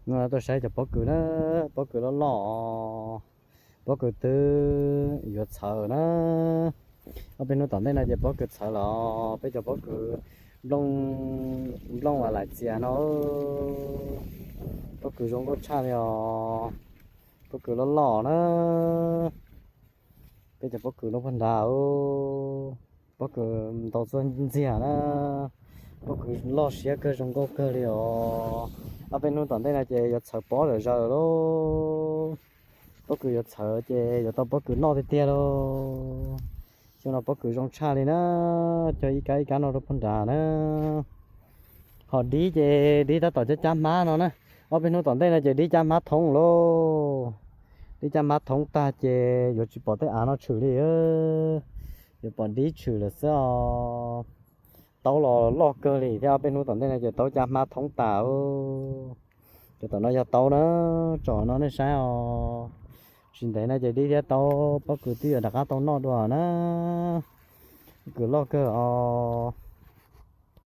Tuaj saib cov pob kws na, pob kws loj loj, pob kws twb yuav txhawv na. Ob peb hnub tom ntej no ces pob kws txhawv lawm, peb cov pob kws nplooj, nplooj uas laim txias no, pob kws zoo nkauj tshaj li os, pob kws loj loj na. Peb cov pob kws lub pag nrad, pob kws ntau txuag ntxiag na, pob kws loj siab kawg zoo nkauj kawg li os. Ob peb hnub tom ntej no ces yuav txhawv pob lawm zaws lauj. Pob kws yuav txhawv ces yuav tau pob kws noj tiag tiag lauj. Xyoo no pob kws zoo tshaj li na, cog ib kab ib kab no rau pag nrad na. Ho dib ces dib tab tom cab cab hmab no na. Ob peb hnub tom ntej no ces dib cab hmab thoob lauj. Dib cab hmab thoob tag ces yuav tsis pom tej av no tshwm li, yuav pom dib tshwm lawm xwb os. Taub los loj kawg li thiab, ob peb hnub tom ntej no ces taub cab hmab thoob tas. Cov tom no yog taub na, tsom no nej saib os. Tsis ntev no ces dib thiab taub pob kws twb yuav rov qab tau noj dua na. Pob kws loj kawg os.